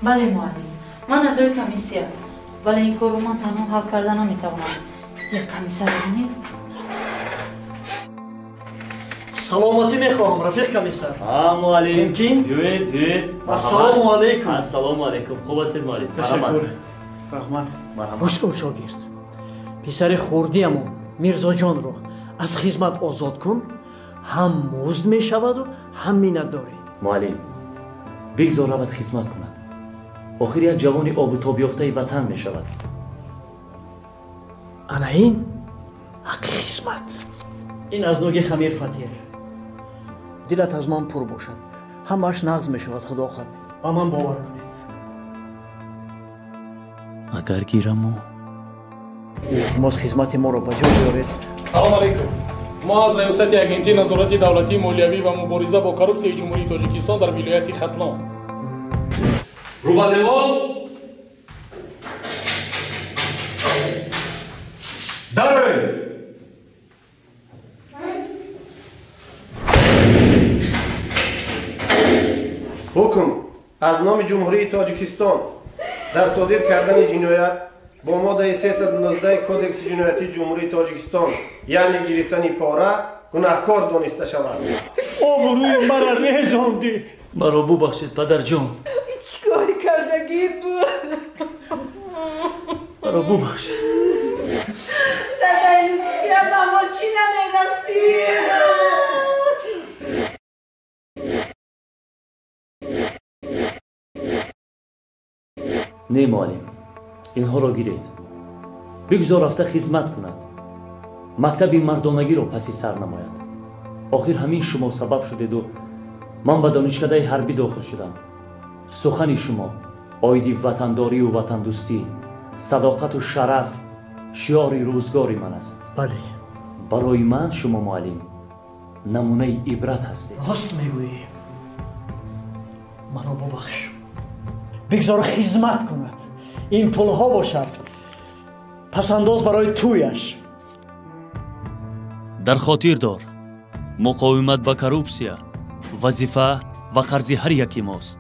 Бале, муаллим, ман аъзои комиссия, вале ин корро ман танҳо ҳал карда наметавонам. Як комиссарро бинед. Саломатӣ мехоҳам, рафиқ комиссар. Муаллим. Мумкин? Биёед, биёед. Ассалому алайкум. Ассалому алайкум. Хуб ҳастед, муаллим? Ташаккур. Раҳмат. Гӯш кун, шогирд. Писари хурдиамон Мирзоҷонро аз хизмат озод кун, ҳам музд мешаваду ҳам миннатдорӣ. Муаллим, бигзор равад хизмат кунад. Охир як ҷавони обу тобёфтаи ватан мешавад. Ана ин ҳаққи хизмат. Ин аз нуги хамир фатир. Дилат аз ман пур бошад, ҳамааш нағз мешавад, худо хоҳад. Ба ман бовар кунед. Агар гираму Илтимос, хизмати моро ба ҷо биёред. Салом алейкум. Мо аз Раёсати Агентии назорати давлатии молиявӣ ва мубориза бо коррупсияи Ҷумҳурии Тоҷикистон дар вилояти Хатлон. Рӯ ба девор, дароед. Ҳукм аз номи Ҷумҳурии Тоҷикистон дар содир кардани ҷиноят бо моддаи 319 Кодекси ҷиноятии Ҷумҳурии Тоҷикистон, яъне гирифтани пора, гунаҳкор дониста шавад. Обрӯи мара резондӣ. Маро бубахшед, падарҷон. Чӣ кори кардагит буд? Маро бубахшед. Дадаи Лутфия, ба мо чӣ намерасид? Не, муаллим, инҳоро гиред. Бигзор рафта хизмат кунад, мактаби мардонагиро паси сар намояд. Охир ҳамин шумо сабаб шудеду ман ба донишкадаи ҳарбӣ дохил шудам. Сухани шумо оиди ватандорию ватандӯстӣ, садоқату шараф шиори рӯзгори ман аст. Бале. Барои ман шумо, муаллим, намунаи ибрат ҳастед. Рост мегӯӣ. Маро бубахш. Бигзор хизмат кунад. Ин пулҳо бошад пасандоз барои тӯяш. Дар хотир дор, муқовимат ба коррупсия вазифа ва қарзи ҳар яки мост.